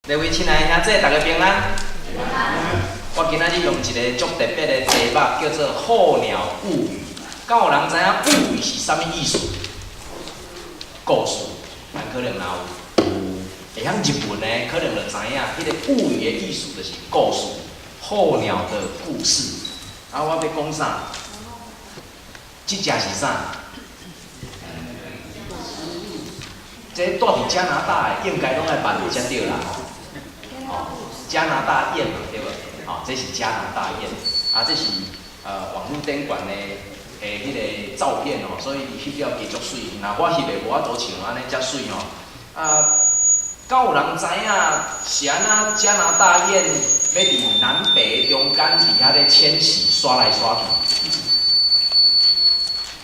各位親愛的兄弟，大家平安。我今仔日用一个足特別的題目，叫做《候鳥物語》。敢有人知影物語是啥物意思？故事，咱可能若有會曉日文的，可能就知影，彼个物語的意思就是故事，候鳥的故事。啊，我欲講啥？這隻是啥？這住佇加拿大的，應該攏愛捌才對啦。哦，加拿大雁嘛，對無？哦，這是加拿大雁，啊，這是網路頂懸的彼个照片哦，所以伊翕了加足媠。若我翕的無法度像按呢遮媠吼。啊，敢有人知影是按怎加拿大雁欲佇南北中間佇遐咧遷徙，徙來徙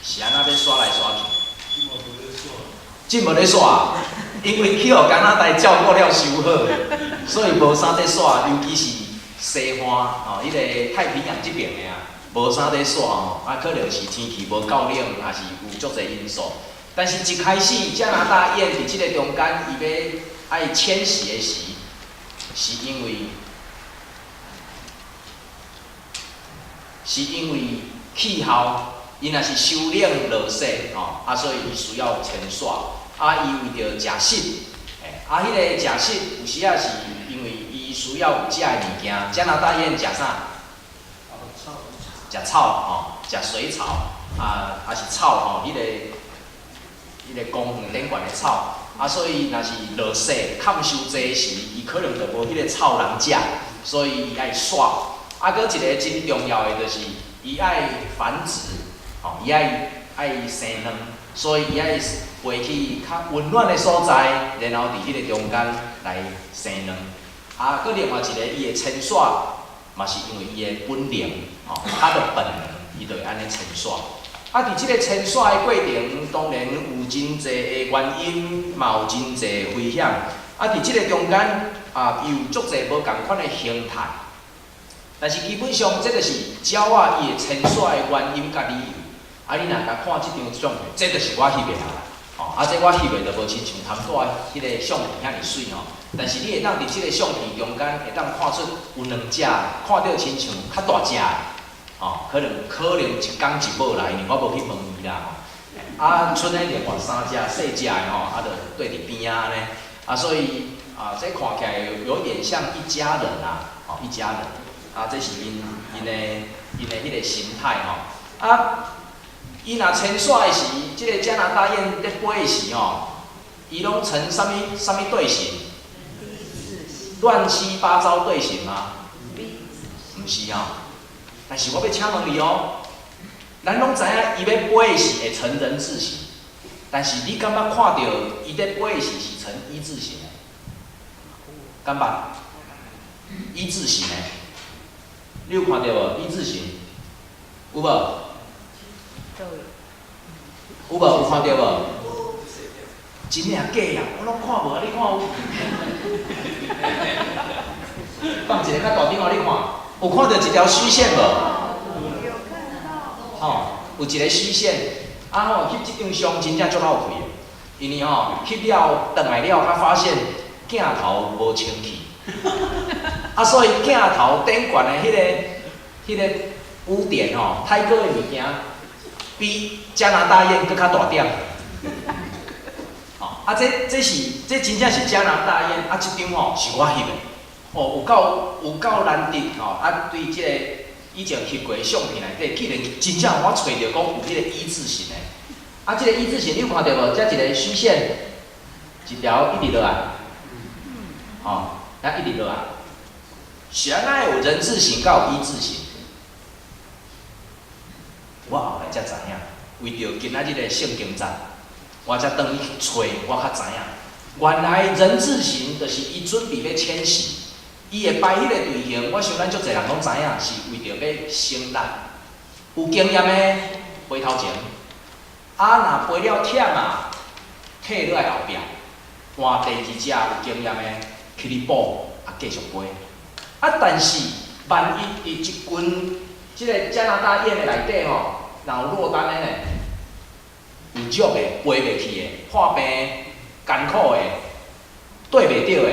去？是按怎欲徙來徙去？這無咧徙，因為去予加拿大照顧了傷好，所以無啥咧徙，尤其是西岸吼，彼个太平洋這爿的啊，無啥咧徙吼，啊，可能是天氣無夠冷，抑是有足濟因素。但是，一開始加拿大雁佇這个中間，伊欲愛遷徙的時，是因為氣候，伊若是傷冷落雪吼，啊，所以伊需要遷徙。啊，伊為著食食，啊，彼个食食有時仔是因為伊需要有食的物件。加拿大雁食啥？食草吼，食水草，啊，抑是草吼，彼个公園頂懸的草。啊，所以若是落雪崁傷濟時，伊可能就無彼个草通食，所以伊愛徙。啊，閣一个真重要的就是，伊愛繁殖，吼，伊愛生卵，所以伊愛飛去較溫暖的所在，然後佇彼个中間來生卵。啊，閣另外一个，伊會遷徙，嘛是因為伊的本能，吼，他的本能，伊就會按呢遷徙。啊，佇這个遷徙的過程，當然有真濟的原因，嘛有真濟危險。啊，佇這个中間，啊，伊有足濟無仝款的形態。但是基本上，這就是鳥仔伊會遷徙的原因佮理由。啊，你若共看這張相片，這就是我翕的啦。哦，啊，這我翕的就無親像頭拄仔彼个相片遐爾媠吼。但是你會當佇這个相片中間會當看出有兩隻，看著親像較大隻的，吼，可能一公一母啦，因為我無去問伊啦吼。啊，賰的另外三隻細隻的吼，啊，就綴佇邊仔按呢。啊，所以啊，這看起來有點像一家人啦，吼，一家人。啊，這是𪜶的彼个形態吼。啊，伊若遷徙的時，這个加拿大雁咧飛的時吼，伊攏呈啥物啥物隊形？亂七八糟隊形嗎？毋是吼。但是我欲請問你哦，咱攏知影伊欲飛的時會呈人字形，但是你敢捌看著伊咧飛的時是呈一字形的？敢捌？一字形的，你有看著無？一字形，有無？有無？有看著無？真的啊假啊？我攏看無啊！你看有？放一个較大張予你看，有看著一條虛線無？吼，有一個虛線。啊吼，翕這張相真正足落氣的，因為吼翕了轉來了，才發現鏡頭無清氣。啊，所以鏡頭頂懸的彼个污點吼，太高的物件，比加拿大雁閣較大點。吼，啊，這真正是加拿大雁，啊，這張吼是我翕的，哦，有夠難得吼，啊，對這個以前翕過的相片內底，竟然真正予我揣著講有彼個一字形的。啊，這個一字形你有看著無？這一個虛線，一條一直落來，吼，啊，一直落來，是按怎有人字形，佮有一字形？我後來才知影，為著今仔日的聖經節，我才轉去揣，我較知影，原來人字形就是伊準備欲遷徙，伊會排彼个隊形，我想咱足濟人攏知影，是為著欲省力。有經驗的飛頭前，啊，若飛了忝啊，退落來後壁，換第二隻有經驗的去咧補，啊，繼續飛。啊，但是萬一佇一群這个加拿大雁的內底吼，若有落單的呢，有弱的飛袂去的，破病艱苦的，綴袂著的，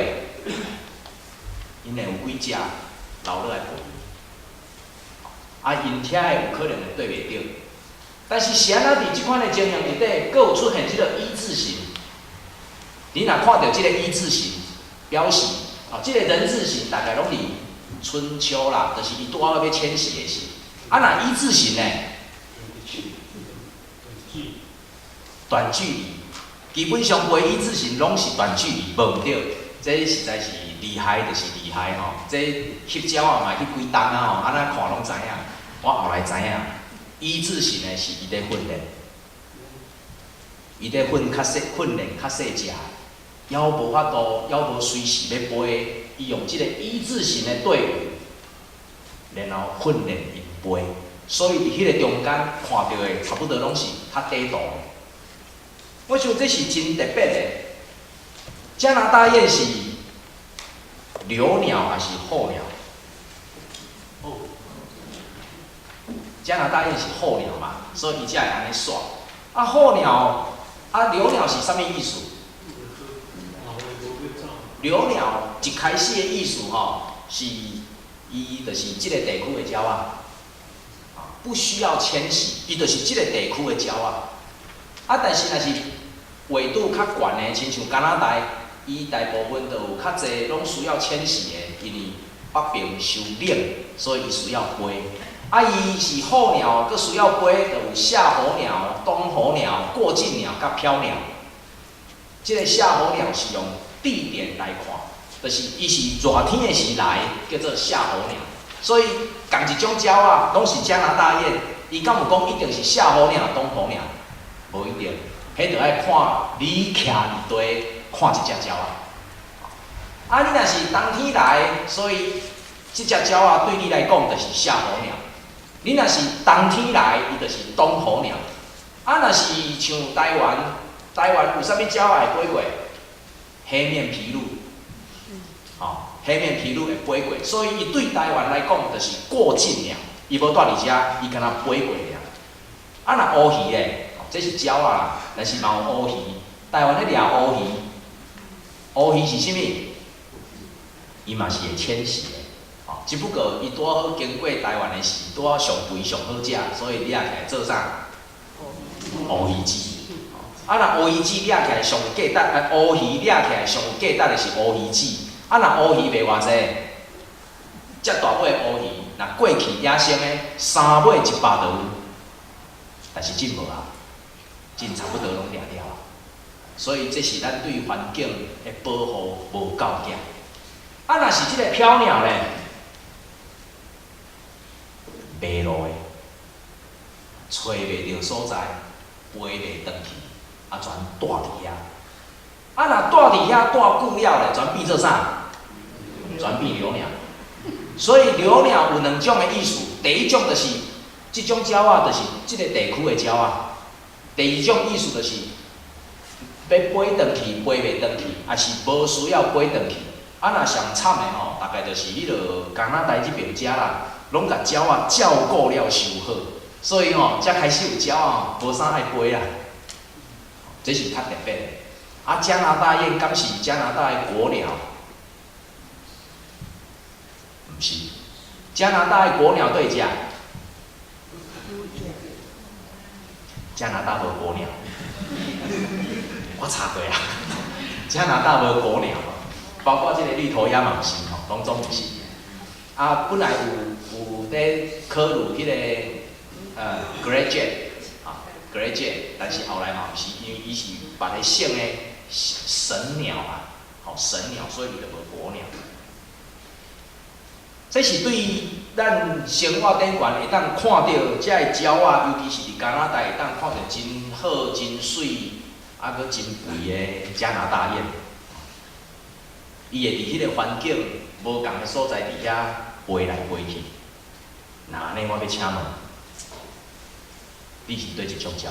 幾隻留落來陪。啊，𪜶聽的有可能會對袂著，但是是按怎佇這款的情形內底，閣有出現這个E字形。你若看著這个E字形，表示哦，這个人字形大概攏佇春秋啦，就是伊拄仔欲遷徙的時。啊，若E字形呢？短距離，基本上飛E字形攏是短距離，無毋對。這實在是厲害，就是厲害吼。這翕鳥仔嘛翕幾冬啊吼，按怎看攏知影。我後來知影，E字形的是伊咧訓練，伊咧訓較細，訓練較細隻，猶無法度，猶無隨時欲飛，伊用這个E字形的隊伍，然後訓練𪜶飛。所以佇彼個中間看著的，差不多攏是較短途的。我想這是真特別的。加拿大雁是留鳥還是候鳥？加拿大雁是候鳥嘛，所以伊才會按呢煞。啊，候鳥，啊，留鳥是啥物意思？留鳥一開始的意思吼，是伊就是這個地區的鳥仔，不需要遷徙，伊就是這個地區的鳥仔。啊，但是若是緯度較懸的，親像加拿大，伊大部分就有較濟攏需要遷徙的，因為北邊傷冷，所以伊需要飛。啊，伊是候鳥，閣需要飛，就有夏候鳥、冬候鳥、過境鳥佮飄鳥。這个夏候鳥是用地點來看，就是伊是熱天的時來，叫做夏候鳥。所以仝一種鳥仔，攏是加拿大雁，伊敢有講一定是夏候鳥、冬候鳥？無一定，彼著愛看你徛佇佗看這隻鳥仔。啊，你若是冬天來，所以這隻鳥仔對你來講就是夏候鳥。你若是冬天來，伊就是冬候鳥。啊，若是像台灣，台灣有啥物鳥仔會飛過？黑面琵鷺。吼，黑面琵鷺會飛過，所以伊對台灣來講就是過境鳥。伊無蹛佇遮，伊敢若飛過爾。啊，若烏魚咧，這是鳥仔啦，但是嘛有烏魚。台灣咧掠烏魚，烏魚是啥物？伊嘛是會遷徙的，吼，只不過伊拄好經過台灣的時，拄好上肥上好食，所以掠起來做啥？烏魚子。啊，若烏魚子掠起來上有價值，啊，烏魚掠起來上有價值的是烏魚子。啊，若烏魚賣偌濟？遮大尾烏魚，若過去野生的三尾100就有，但是這無啊，這差不多攏掠了啊。所以這是咱對環境的保護無夠額。啊，若是這个飄鳥咧，迷路的，揣袂著所在，飛袂轉去，啊，全蹛佇遐。啊，若蹛佇遐蹛久了咧，全變做啥？全變留鳥。所以留鳥有兩種的意思，第一種就是這種鳥仔，就是這个地區的鳥仔；第二種意思就是欲飛轉去，飛袂轉去，抑是無需要飛轉去。啊，若上慘的吼，大概就是彼落加拿大這爿遮啦，攏共鳥仔照顧了傷好，所以吼，才開始有鳥仔吼，無啥愛飛啦。這是較特別的。啊，加拿大雁敢是加拿大的國鳥？毋是。加拿大的國鳥佗一隻？加拿大無國鳥。我查過啊，加拿大無國鳥。包括這个綠頭鴨嘛毋是吼，攏總毋是。啊，本來有佇考慮彼个Great Jay 啊，Great Jay，但是後來嘛毋是，因為伊是別个省的神鳥啊，吼神鳥，所以伊就無國鳥。這是對咱生活頂懸會當看著這个鳥仔，尤其是佇加拿大會當看著真好、真媠，啊，閣真肥的加拿大雁。伊會佇彼个環境無仝的所在佇遐飛來飛去。那按呢，我欲請問，你是佗一種鳥仔？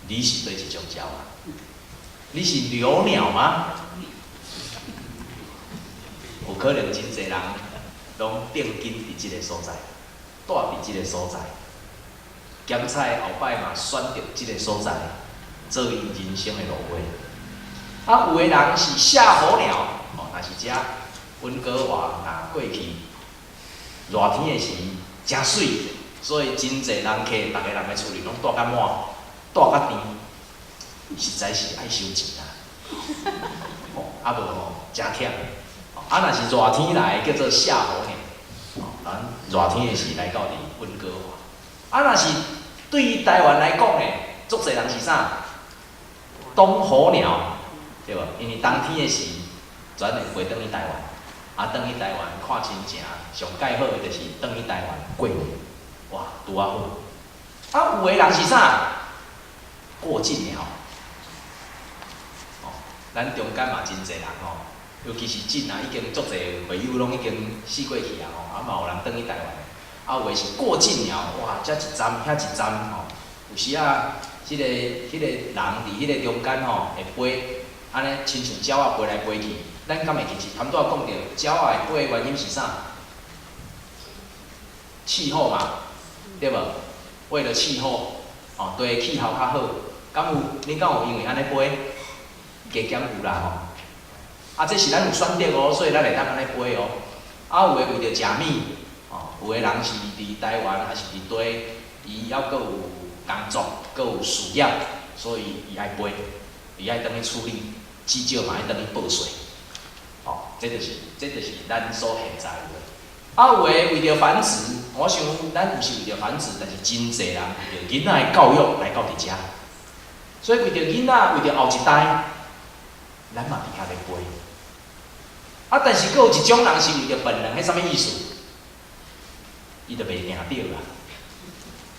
你是佗一種鳥仔？你是留鳥嗎？有可能真濟人攏定根佇這个所在，蹛佇這个所在，兼且後擺嘛選擇這个所在做𪜶人生的路尾。啊，有的人是夏候鳥，吼，若是遮溫哥華若過去熱天的時誠媠，所以真濟人客，逐个人的厝裡攏蹛甲滿，蹛甲甜，實在是愛收錢啊！吼，啊無吼誠忝。啊，若是熱天來叫做夏候鳥，吼，咱熱天的時來到佇溫哥華。啊，若是對於台灣來講呢，足濟人是啥？冬候鳥，對無？因為冬天的時，轉會飛轉去台灣，啊，轉去台灣看親情，上蓋好的就是轉去台灣過年，哇，拄仔好。啊，有的人是啥？過境鳥，哦，咱中間嘛真濟人吼，尤其是近啊，已經足濟會友攏已經死過去啊吼，啊嘛有人轉去台灣的，啊有的是過境鳥，哇，遮一站遐一站吼，有時啊，彼個人佇彼個中間吼會飛，按呢親像鳥仔飛來飛去，咱敢會記是頭拄仔講著，鳥仔會飛的原因是啥？氣候嘛，對無？為了氣候，哦，對氣候較好，敢有？恁敢有因為按呢飛？加減有啦吼。啊，這是咱有選擇哦，所以咱會當按呢飛哦。啊，有的為著食物，哦，有的人是佇台灣，抑是佇地，伊猶閣有工作，閣有事業，所以伊愛飛，伊愛轉去處理，至少嘛愛轉去報稅。哦，這就是咱所現在有的。啊，有的為著繁殖，我想咱毋是為著繁殖，但是真濟人為著囡仔的教育來到佇遮，所以為著囡仔，為著後一代，咱嘛佇遐咧飛。啊，但是閣有一種人是為著本能，彼啥物意思？伊就袂定著啦，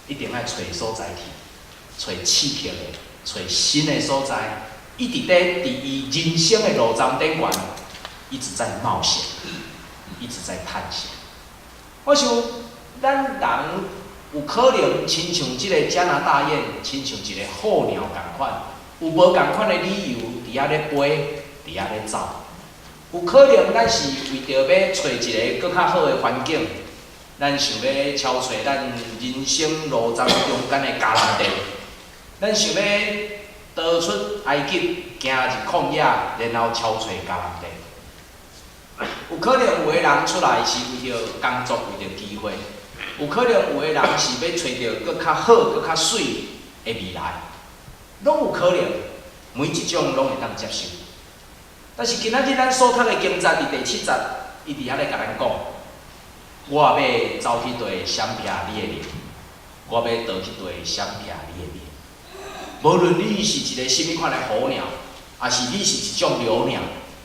一定愛揣所在去，揣刺激的，揣新的所在。一直咧佇伊人生的路程頂懸，一直在冒險，一直在探險。我想，咱人有可能親像這个加拿大雁，親像一个候鳥仝款，有無仝款的理由佇遐咧飛，佇遐咧走。有可能咱是為著欲揣一个閣較好的環境，咱想欲超揣咱人生路程中間的迦南地，咱想欲逃出埃及，行入曠野，然後超揣迦南地。有可能有的人出來是為著工作，為著機會；有可能有的人是欲揣著閣較好、閣較媠的未來，攏有可能，每一種攏會當接受。但是今仔日咱所讀的經節佇第七節，伊佇遐咧共咱講：我欲走去佗閃避你的靈，我欲逃去佗閃避你的面。無論你是一个啥物款的候鳥，抑是你是一種留鳥，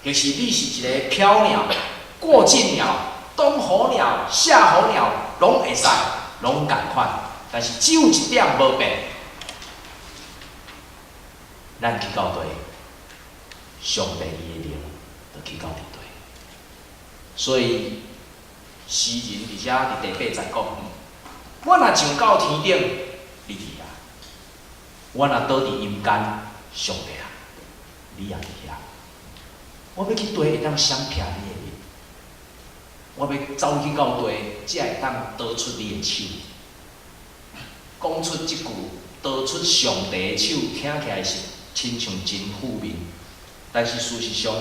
就是你是一个飄鳥、過境鳥、冬候鳥、夏候鳥，攏會使，攏仝款。但是只有一點無變，咱去到佗，上帝伊的靈就去到佇佗。所以詩人佇遮佇第八節講：我若上到天頂，你佇遐；我若倒佇陰間，上帝啊，你也佇遐。我欲去佗會當閃避你的面，我欲走去到佗，才會當逃出你的手。講出這句逃出上帝的手，聽起來是親像真負面，但是事實上，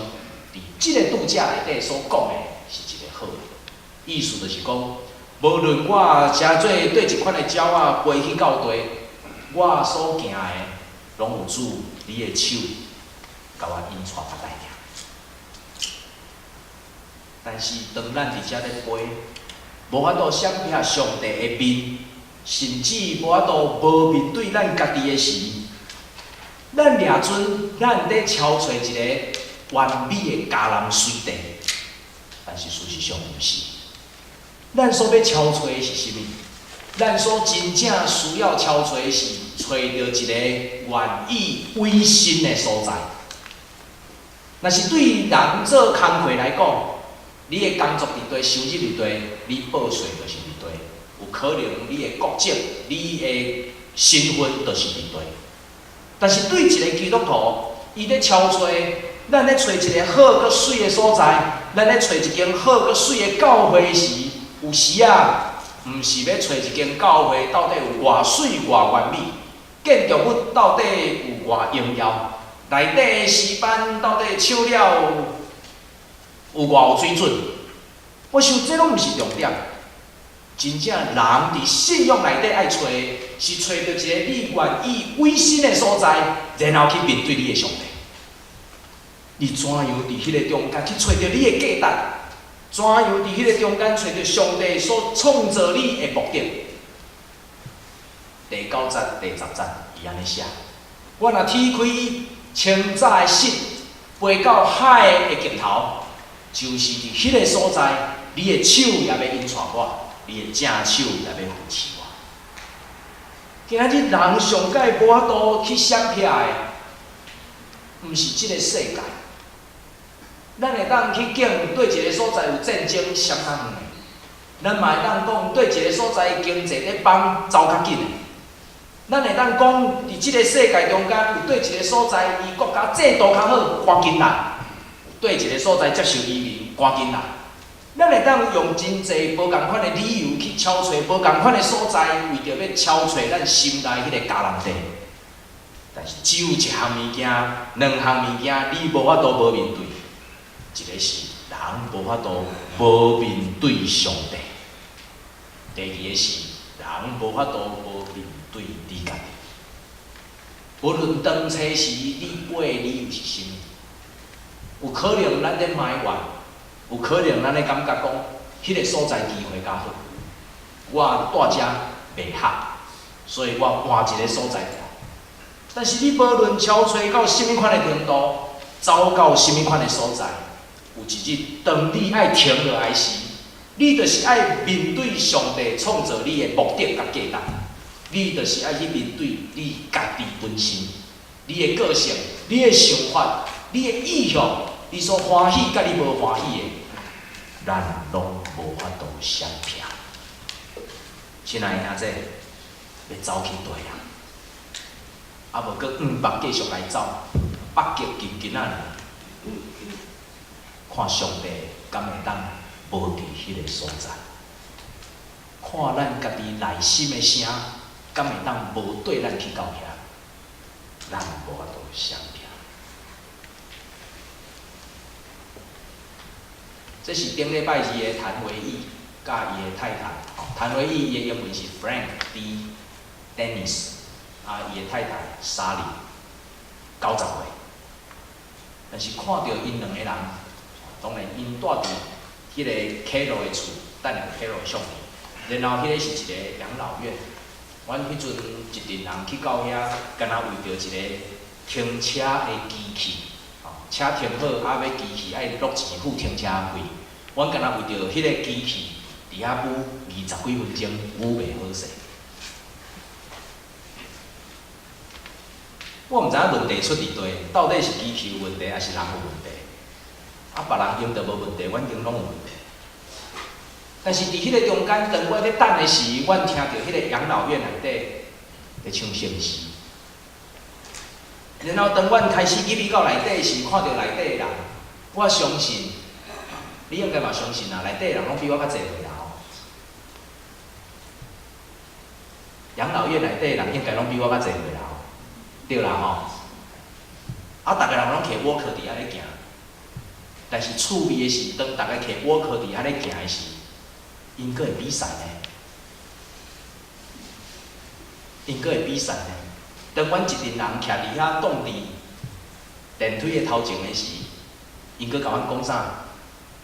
佇這个拄則內底所講的是一个好的，意思就是講，無論我成做佗一款的鳥仔飛去到佗，我所行的攏有主你的手，共我引帶甲帶領。但是當咱佇遮咧飛，無法度閃避上帝的面，甚至無法度無面對咱家己的時，咱掠準咱咧超揣一个完美的迦南水地，但是事實上毋是。咱所欲超揣的是啥物？咱所真正需要超揣的是揣著一个願意委身的所在。若是對人做工課來講，你的工作佇佗，收入佇佗，你報稅就是佇佗，有可能你的國籍、你的身份就是佇佗。但是對一个基督徒，伊咧超揣，咱咧揣一个好閣媠的所在，咱咧揣一間好閣媠的教會時，有時啊，毋是欲揣一間教會到底有偌媠、偌完美，建築物到底有偌榮耀，內底的詩班到底唱了有偌有水準？我想這攏毋是重點。真正人佇信仰內底愛揣的，是揣著一个你願意委身的所在，然後去面對你的上帝。你怎樣佇彼个中間去揣著你的價值？怎樣佇彼个中間揣著上帝所創造你的目的？第九節、第十節，伊按呢寫：我若踢開清早的爍，飛到海的盡頭，就是佇彼个所在，你的手也欲引帶我，你的正手也欲扶持我。今仔日人上蓋無法度去閃避的，毋是這个世界。咱會當去見對一个所在有戰爭閃較遠的，咱嘛會當講對一个所在經濟咧崩走較緊的。咱會當講佇這个世界中間有對一个所在伊國家制度較好，趕緊來；對一个所在接受移民，趕緊來。咱會當用真濟無仝款的理由去敲揣無仝款的所在，為著欲敲揣咱心內彼个迦南地。但是只有一項物件、兩項物件，你無法度無面對。一个是人無法度無面對上帝，第二个是人無法度無面對你家己。無論當初時你背的理由是啥物，有可能咱咧埋怨，有可能咱咧感覺講，彼个所在機會較好，我蹛遮袂合，所以我換一个所在蹛。但是你無論敲揣到啥物款的程度，走到啥物款的所在，有一日，當你愛停落來時，你就是愛面對上帝創造你的目的佮價值，你就是愛去面對你家己本身，你的個性、你的想法、你的意向，你所歡喜佮你無歡喜的，咱攏無法度閃避。親愛的兄弟，欲走去佗啊？啊無閣往北繼續來走，北極近近仔爾。看上帝敢會當無佇彼个所在，看咱家己內心的聲，敢會當無綴咱去到遐，咱無法度閃避。這是頂禮拜二的譚維義佮伊的太太，譚維義伊的英文是 Frank D. Dennis，啊，伊的太太莎莉，90歲，但是看著𪜶兩个人，當然𪜶蹛佇彼个 Carol 的厝，等下 Carol 相片，然後彼个是一个養老院，阮彼陣一陣人去到遐，敢若為著一个停車的機器，車停好啊，欲機器愛落錢付停車費，阮敢若為著彼个機器，佇遐舞20幾分鐘，舞袂好勢。我毋知影問題出佇佗，到底是機器有問題，抑是人有問題？啊，別人用著無問題，阮間攏有問題。但是佇彼个中間，當我咧等的時，阮聽著彼个養老院內底咧唱聖詩。然後當阮開始入去到內底時，看著內底的人，我相信，你應該嘛相信啊，內底的人攏比我較濟歲啦吼。養老院內底的人應該攏比我較濟歲啦吼，對啦吼。啊，逐个人攏騎 walker 佇遐咧行，但是趣味的是，當逐个騎 walker 佇遐咧行的時，𪜶閣會比賽呢？𪜶閣會比賽呢？當阮一陣人徛佇遐擋佇電梯的頭前的時，𪜶閣共阮講啥？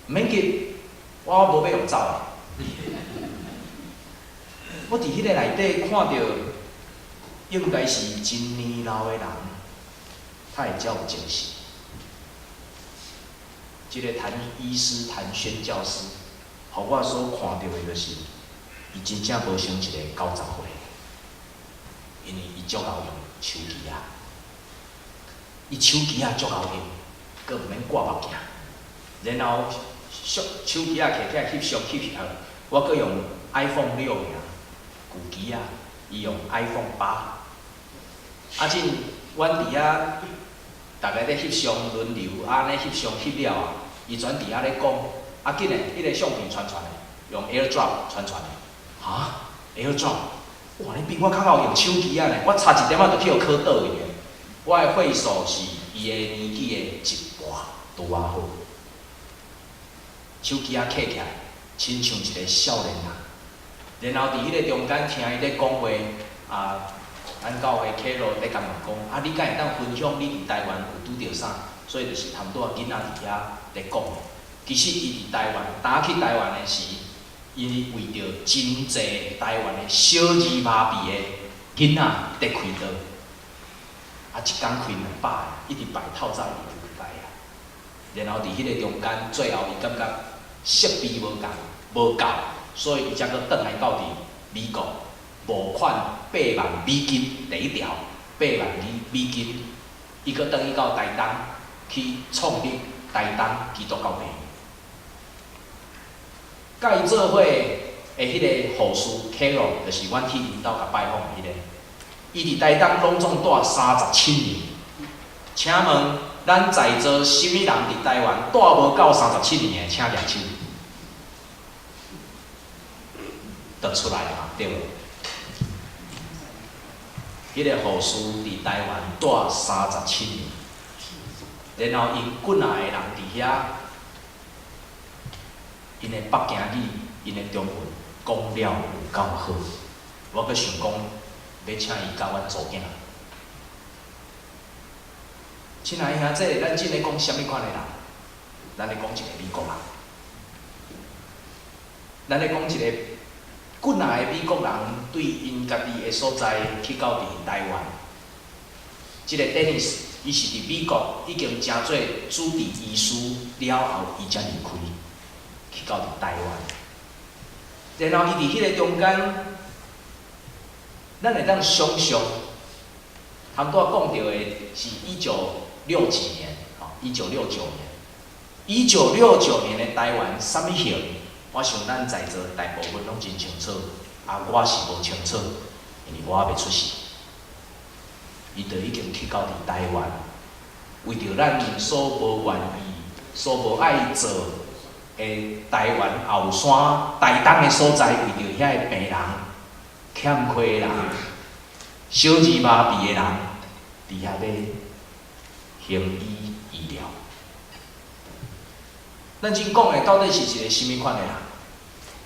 毋免急，我無欲用走的。我佇彼个內底看著，應該是真年老的人，才會遮有精神。這个譚醫師、譚宣教師，予我所看著的就是，伊真正無像一个90歲，因為伊足𠢕用手機仔，伊手機仔足𠢕用，閣毋免掛目鏡，然後手機仔摕起來翕相翕翕，我閣用 iPhone 6爾，舊機仔，伊用 iPhone 8，啊這阮佇遐，逐个咧翕相輪流，啊按呢翕相翕了啊，伊轉佇遐咧講，啊緊嘞，彼个相片傳傳的，用 AirDrop 傳傳的，哈？AirDrop？哇！你比我較𠢕用手機仔呢，我差一點仔就去予敲倒去的。我的會所是伊伊的年紀的一半拄仔好。手機仔揢起來，親像一个少年人。然後佇彼个中間聽伊咧講話，啊，咱教會客路咧共問講，啊，你敢會當分享你佇台灣有拄著啥？所以就是差毋多囡仔佇遐咧講。其實伊佇台灣，當去台灣的時，𪜶為著真濟台灣的小兒麻痹的囡仔佇開刀，啊，一工開200个，一直拜透早伊就去改啊。然後佇彼个中間，最後伊感覺設備無共無夠，所以伊才閣轉來到佇美國募款八萬美金第一條，八萬美金，伊閣轉去到台東去創立台東基督教病院。佮伊做伙的彼个護士 Carol，就是阮去𪜶兜共拜訪的彼个，伊佇台東攏總蹛37年。請問咱在座啥物人佇台灣蹛無夠三十七年的，請舉手。就出來嘛，對無？彼个護士佇台灣蹛三十七年，然後𪜶幾若個人佇遐，𪜶的北京語、𪜶的中文講了有夠好，我閣想講欲請伊教阮查某囝。親愛兄弟，咱正咧講啥物款的人？咱咧講一個美國人，咱咧講一個幾若個美國人對𪜶家己的所在去到佇台灣。這个 Dennis，伊是佇美國已經成做主治醫師了後，伊才離開去到佇台灣。然後伊佇彼个中間，咱會當想像，頭拄仔講著的是一九六幾年，吼，1969年，1969年的台灣啥物形？我想咱在座大部分攏真清楚，啊，我是無清楚，因為我猶未出世。伊就已經去到佇台灣，為著咱所無願意、所無愛做的台灣後山、台東的所在，為著遐个病人、欠缺的人、小兒麻痹的人，佇遐咧行醫醫療。咱正講的到底是一个啥物款的人？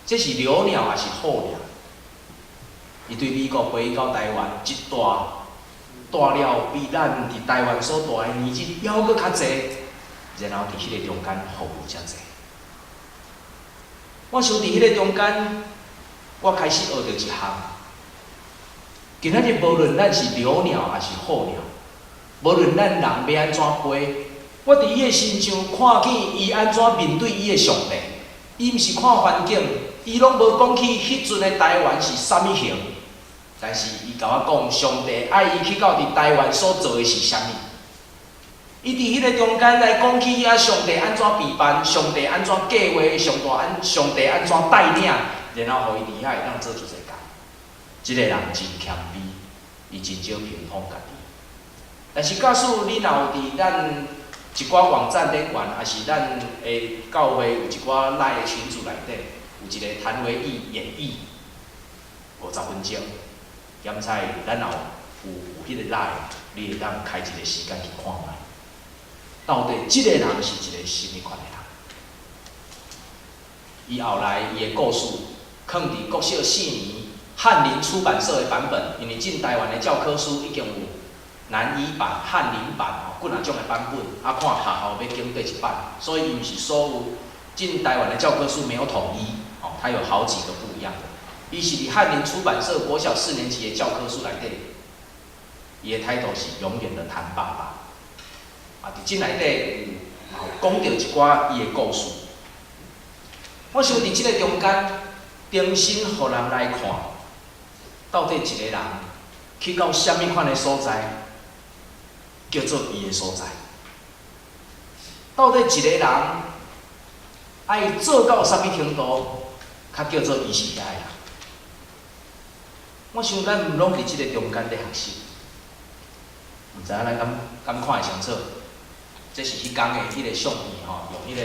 這是留鳥抑是候鳥？伊對美國飛到台灣，一蹛蹛了比咱佇台灣所蹛的年日猶閣較濟，然後佇彼个中間服務遮濟。我想佇彼个中間，我開始學著一項。今仔日無論咱是留鳥抑是候鳥，無論咱人欲按怎飛，我佇伊的身上看見伊按怎面對伊的上帝。伊毋是看環境，伊攏無講起彼陣的台灣是啥物形，但是伊共我講，上帝愛伊去到佇台灣所做的是啥物。伊佇彼个中間來講起遐上帝按怎備辦，上帝按怎計劃，上帝按怎帶領，然後予伊佇遐會當做出一個工。這个人真謙卑，伊真少評判家己。但是假使你若有佇咱一寡網站頂懸，抑是咱的教會有一寡 LINE 的群組內底，有一個譚維義演繹50分鐘，檢采咱若有彼個 LINE，你會當開一個時間去看覓。到底這个人是一個啥物款的人？伊後來伊的故事，囥佇國小四年翰林出版社的版本，因為進台灣的教科書已經有南語版、翰林版吼，幾若種的版本，啊，看學校欲揀佗一版，所以伊毋是所有進台灣的教科書沒有統一，哦，它有好幾個不一樣的。伊是佇翰林出版社國小四年級的教科書內底，伊的態度是永遠的譚爸爸。啊，佇這內底有講著一寡伊的故事。我想佇這个中間，重新予人來看，到底一個人去到啥物款的所在，叫做伊的所在。到底一個人愛做到啥物程度，較叫做伊是遐的人？我想咱毋攏佇這个中間咧學習，毋知影咱敢敢看會清楚？這是彼工的彼个相片吼，用彼个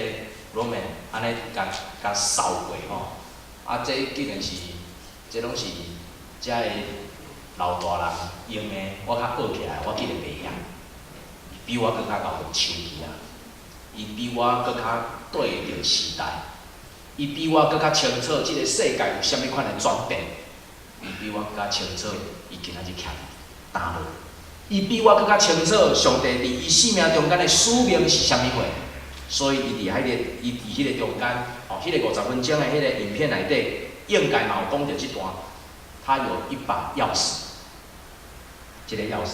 Roman 按呢共共掃過吼。啊，這既然是，這攏是遮的老大人用的，我較學起來，我竟然袂曉。比我閣較𠢕用手機仔，伊比我閣較對著時代，伊比我閣較清楚這个世界有啥物款的轉變，伊比我閣較清楚，伊今仔日徛佇佗落，伊比我閣較清楚上帝佇伊生命中間的使命是啥物貨，所以伊佇彼个，伊佇彼個中間，哦，彼个50分鐘的彼个影片內底，應該嘛有講著這段，他有一把鑰匙，這个鑰匙，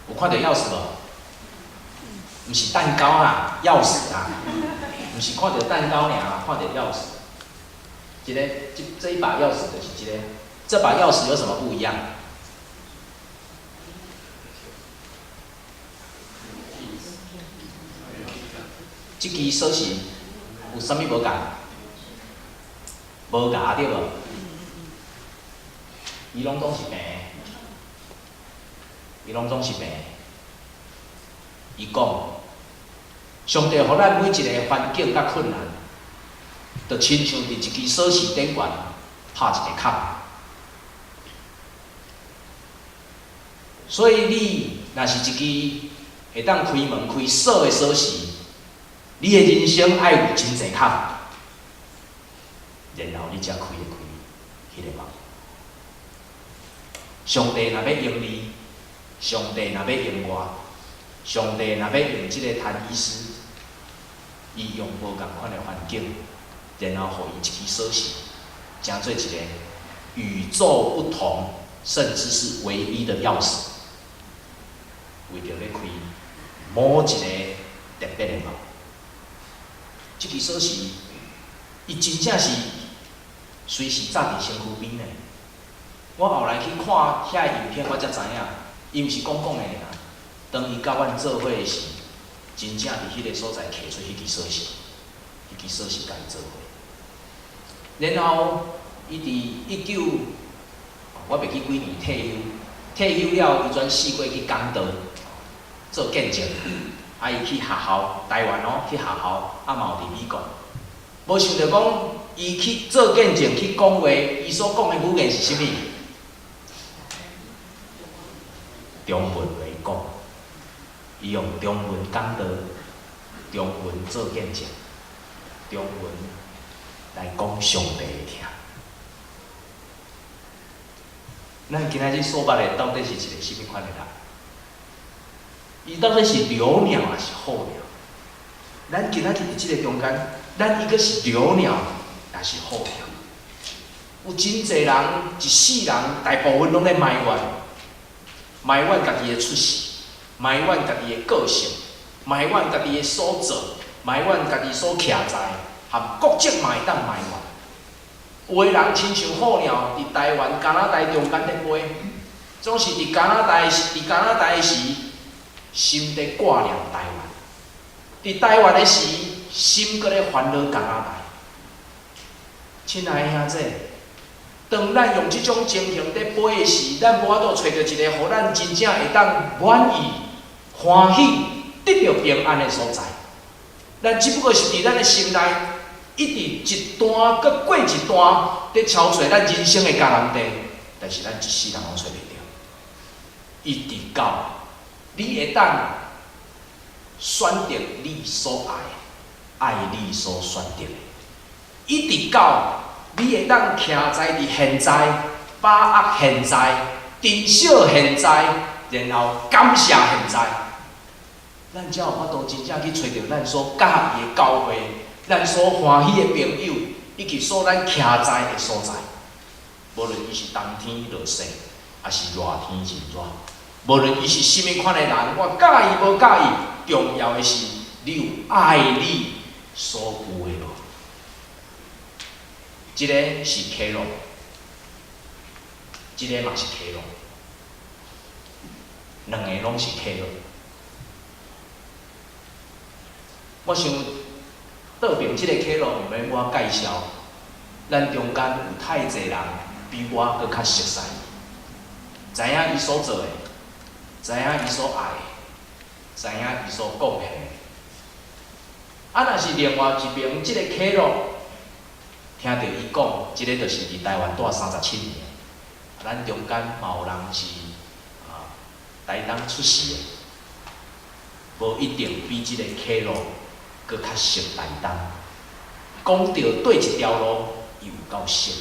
有看著鑰匙無？毋是蛋糕啊，鑰匙啊，毋是看著蛋糕爾，看著鑰匙。這个，這一把鑰匙就是這個，這把鑰匙有什麼不一樣？這支鎖匙有啥物無仝？無咬對無？伊攏總是平的，伊攏總是平的。伊講，上帝予咱每一个環境佮困難，就親像佇一支鎖匙頂懸拍一个孔。所以你若是一支會當開門開鎖的鎖匙，你的人生愛有真濟孔，然後你才開會開彼个門。上帝若欲用你，上帝若欲用我，上帝若欲用這个譚醫師，伊用無仝款的環境，然後予伊一支鎖匙，成做一个與眾不同，甚至是唯一的鑰匙，為著欲開某一个特別的門。這支鎖匙，伊真正是隨時紮佇身軀邊的。我後來去看遐影片，我才知影，伊毋是講講的爾。當伊佮阮做伙時，真正佇彼个所在提出彼支鎖匙，彼支鎖匙共伊做伙。然後，伊佇一九，我袂記幾年退休，退休了，伊轉四界去講道，做見證。啊，伊去學校，台灣哦，去學校，啊嘛有佇美國。無想著講，伊去做見證去講話，伊所講的語言是啥物？中文話講，伊用中文講道，中文做見證，中文來講上帝的疼。咱今仔日所捌的到底是一个啥物款的人？伊到底是留鳥抑是候鳥？咱今仔日佇這个中間，咱抑閣是留鳥，抑是候鳥？有真濟人一世人，大部分攏咧埋怨，埋怨家己的出世，埋怨家己的個性，埋怨家己的所做，埋怨家己所徛在，含國籍嘛會當埋怨。有的人親像候鳥，佇台灣、加拿大中間咧飛，總是佇加拿大，佇加拿大時，心咧掛念台灣；佇台灣的時，心閣咧煩惱加拿大。親愛的兄弟，當咱用這種情形咧飛的時，咱無法度揣著一個予咱真正會當滿意、歡喜、得著平安的所在。咱只不過是佇咱的心內，一直一段閣過一段，佇敲揣咱人生的迦南地，但是咱一世人攏揣袂著。一直到你會當選擇你所愛的，愛你所選擇的，一直到你會當徛在佇現在，把握現在，珍惜現在，然後感謝現在，咱才有法度真正去揣著咱所佮意的教會，咱所歡喜的朋友，以及所咱徛在的所在。無論伊是冬天落雪，抑是熱天真熱，無論伊是啥物款的人，我佮意無佮意，重要的是你有愛你所有的無？這个是溪路，這个嘛是溪路，兩个攏是溪路。我想倒爿這个溪路毋免我介紹，咱中間有太濟人比我閣較熟似，知影伊所做的，知影伊所愛的，知影伊所貢獻的。啊，若是另外一爿這個溪路，聽著伊講，這个就是佇台灣住37年，咱中間嘛有人是台東出世的。無一定比這個客路閣較熟台東。講著佗一條路，伊有夠熟。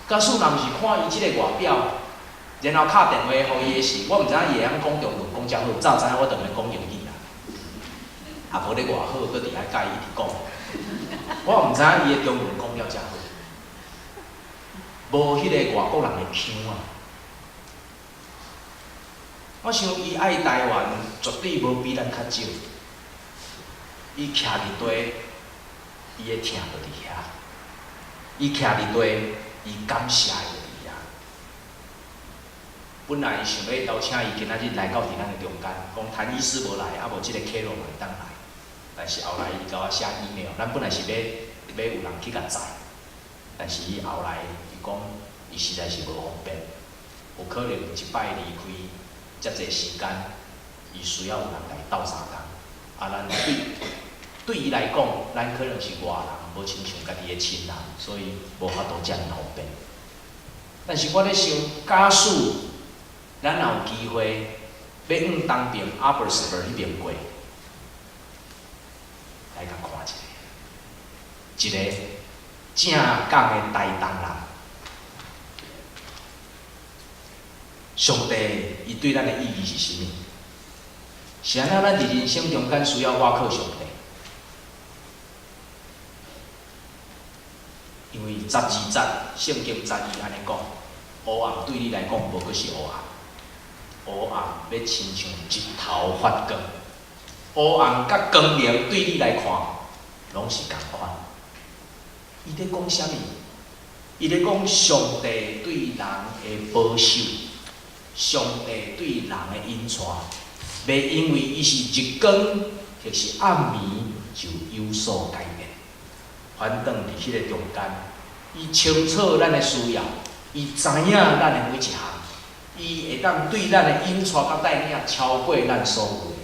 假使若毋是看伊這个外表，然後敲電話予伊的時，我毋知影伊會曉講中文講遮好，早知影我就免講英語啦。啊，無咧偌好，閣佇遐佮伊一直講。我毋知影伊的中文講了遮好，無彼個外國人的腔啊。我想伊愛台灣絕對無比咱較少。伊徛佇地，伊的疼就佇遐；伊徛佇地，伊感謝的就佇遐。本來想欲邀請伊今仔日來到佇咱的中間，講譚醫師無來，啊無這个客路嘛會當來。但是後來伊共我寫 email，咱本來是欲欲有人去共載，但是伊後來伊講伊實在是無方便，有可能一擺離開遮濟時間，伊需要有人來鬥相共。啊，咱對對伊來講，咱可能是外人，無親像家己的親人，所以無法度遮爾方便。但是我咧想，假使咱若有機會，欲往東爿 Abbotsford 彼爿過，來共看一下，一个正港的台東人。上帝伊對咱的意義是啥物？是按怎咱佇人生中間需要倚靠上帝？因為十二節聖經十二按呢講，黑暗對你來講無閣是黑暗，黑暗欲親像日頭發光，黑暗佮光明對你來看，攏是仝款。伊咧講啥物？伊咧講上帝對人的保守，上帝對人的引帶，袂因為伊是日光或是暗暝就有所改變。反轉佇彼个中間，伊清楚咱的需要，伊知影咱的每一項，伊會當對咱的引帶佮帶領超過咱所有的。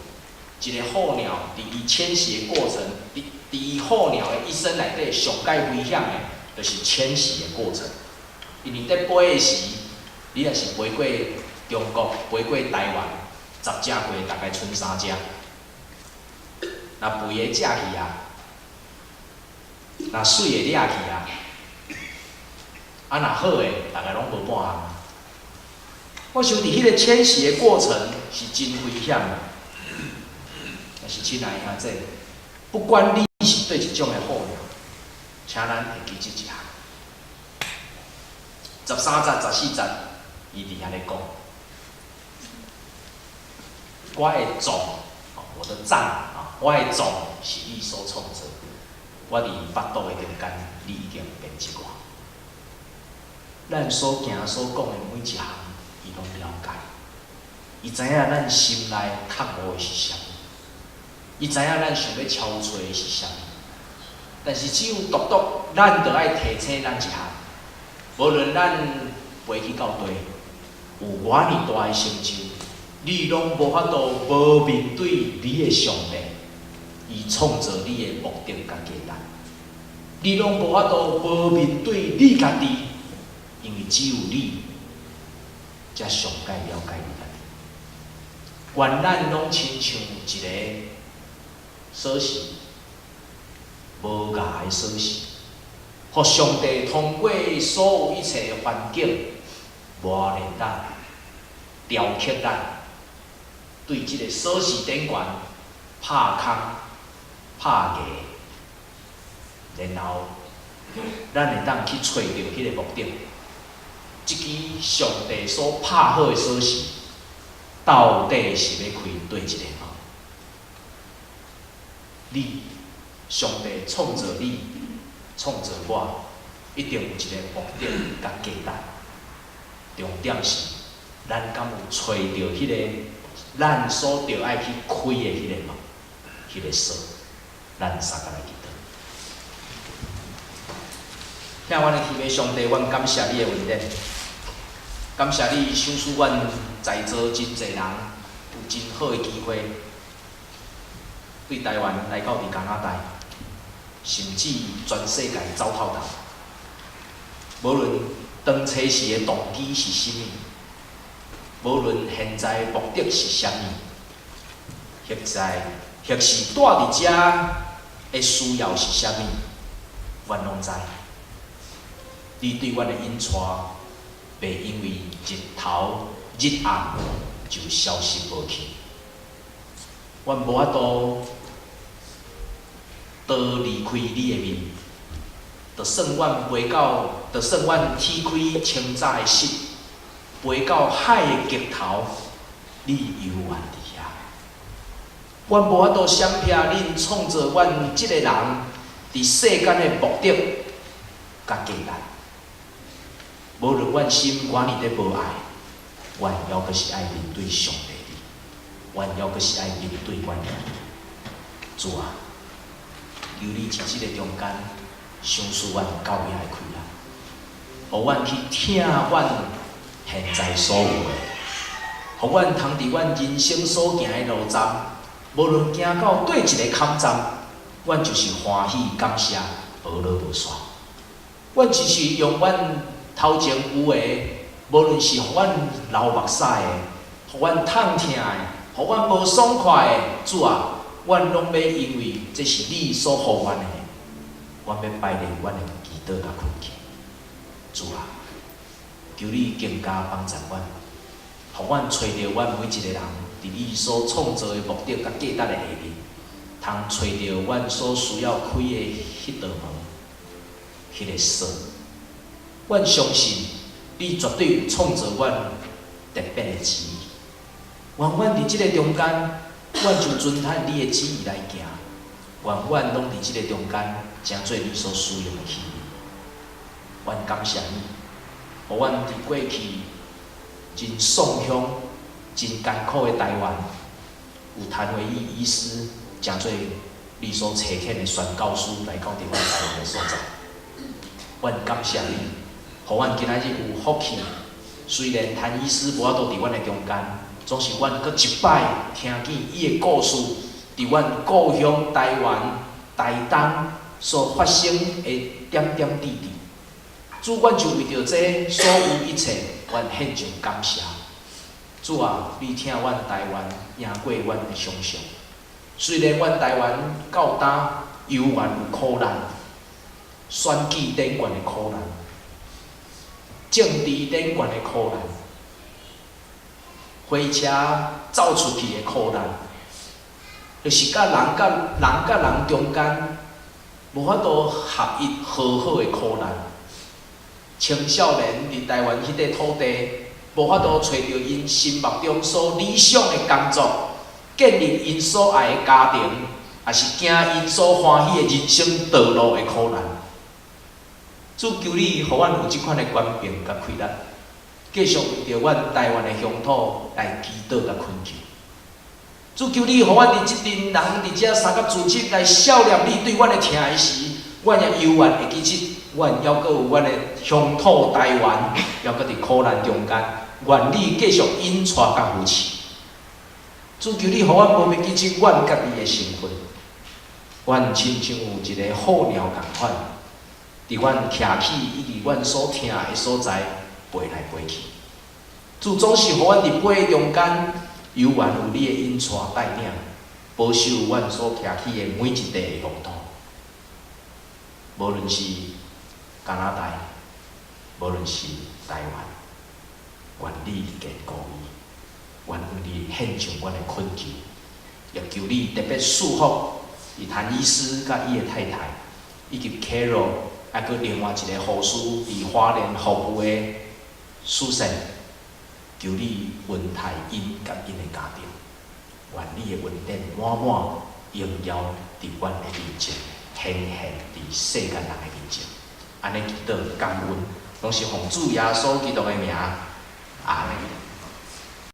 一个候鳥佇伊遷徙的過程，佇佇伊候鳥的一生內底，上蓋危險的，就是遷徙的過程。因為佇飛的時，你若是飛過中國，飛過台灣，10隻雞大概賰三隻。若肥的食去啊，若媠的掠去啊，啊若好的，大概攏無半項。我想佇彼个遷徙的過程是真危險的。但是親愛的兄弟，不管你是佗一種的候鳥，請咱會記這一項。13節、14節，伊佇遐咧講，我的帳，我的帳啊，我的帳是你所創造，我佇腹肚的中間，你已經編織我。咱所行所講的每一項，伊攏了解。伊知影咱心內渴慕的是啥物，伊知影咱想欲超揣的是啥物。但是只有獨獨，咱著愛提醒咱一項，無論咱飛去到佗，有偌爾大的成就，你攏無法度無面對你的上帝，伊創造你的目的佮價值，你攏無法度無面對你家己，因為只有你才上蓋了解你家己。願咱攏親像一个鎖匙，無牙的鎖匙，予上帝通過所有一切的環境磨練咱、雕刻咱，對這个鎖匙頂懸拍空、拍牙，然後咱會當去揣著彼个目的。這支上帝所拍好的鎖匙，到底是欲開佗一个門？你，上帝創造你，創造我，一定有一个目的佮價值。重點是，咱敢有揣著彼个咱所著愛去開的彼個門，彼个鎖，咱相共來祈禱。聽阮的天父上帝，阮感謝你的恩典，感謝你賞賜阮在座真濟人有真好的機會，對台灣來到佇加拿大，甚至全世界走透透。無論當初時的動機是啥物，無論現在目的是啥物，或者或是蹛佇遮的需要是啥物，阮攏知。你對阮的引帶，袂因為日頭日暗就消失無去。阮無法度逃離開你的面，就算阮飛到，就算阮踢開清早的蝕，飛到海的極頭，你猶原佇遐。阮無法度閃避恁創造阮這个人佇世間的目的佮價值。無論阮心偌爾的無愛，阮猶閣是愛面對上帝你，阮猶閣是愛面對阮家己。主啊，求你佇這个中間，賞賜阮教會的氣力，予阮去疼阮現在所有的，予阮通佇阮人生所行的路站，無論行到佗一个坎站，阮就是歡喜感謝，無落無煞。阮只是用阮頭前有的，無論是予阮流目屎的，予阮痛疼的，予阮無爽快的，主啊，阮攏欲因為這是你所予阮的，阮欲擺佇阮的祈禱佮懇求。主啊，求你更加幫助阮，予阮揣著阮每一個人佇你所創造的目的佮價值的下面，通揣著阮所需要開的彼道門，彼个鎖。阮相信你絕對有創造阮特別的旨意。願阮佇這个中間，阮就遵按你的旨意來行。願阮攏佇這个中間，成做你所使用的器皿。阮感謝你，予阮佇過去真喪鄉、真艱苦的台灣，有譚維義醫師成做你所差遣的宣教師來到佇阮台灣的所在。阮感謝你，予阮今仔日有福氣。雖然譚醫師無法度佇阮的中間，總是阮閣一擺聽見伊的故事，佇阮故鄉台灣台東所發生的點點滴滴。主，阮就為著這所有一切，阮獻上感謝。主啊，你疼阮台灣，贏過阮的想象。雖然阮台灣到今猶原有苦難，選舉頂懸的苦難，政治頂懸的苦難，火車走出去的苦難，就是佮人佮人佮人中間無法度合一和好的苦難。青少年佇台灣彼塊土地，無法度揣著𪜶心目中所理想的工作，建立𪜶所愛的家庭，抑是行𪜶所歡喜的人生道路的苦難。主，求你予阮有這款的權柄佮氣力，繼續為著阮台灣的鄉土來祈禱佮懇求。主，求你予阮佇這陣人佇遮相佮組織來數念你對阮的疼的時，阮也猶原會記得，阮猶閣有阮的鄉土台灣，猶閣佇苦難中間，願你繼續引帶佮扶持。主，求你予阮無欲記得阮家己的身份，阮親像有一个候鳥仝款，佇阮徛起以及阮所疼的所在飛來飛去。主總是予阮佇飛中間，猶原有你的引帶帶領，保守阮所徛起的每一塊的鄉土。無論是加拿大，無論是台灣，願你堅固伊，願你獻上阮的懇求，也求你特別賜福，伊譚醫師佮伊的太太，以及 Carol，抑閣另外一个護士佇花蓮服務的蘇珊，求你恩待𪜶佮𪜶的家庭，願你的恩典滿滿榮耀佇阮的面前，顯現佇世間人的面前。按呢祈禱感恩，攏是奉主耶穌基督的名，阿門。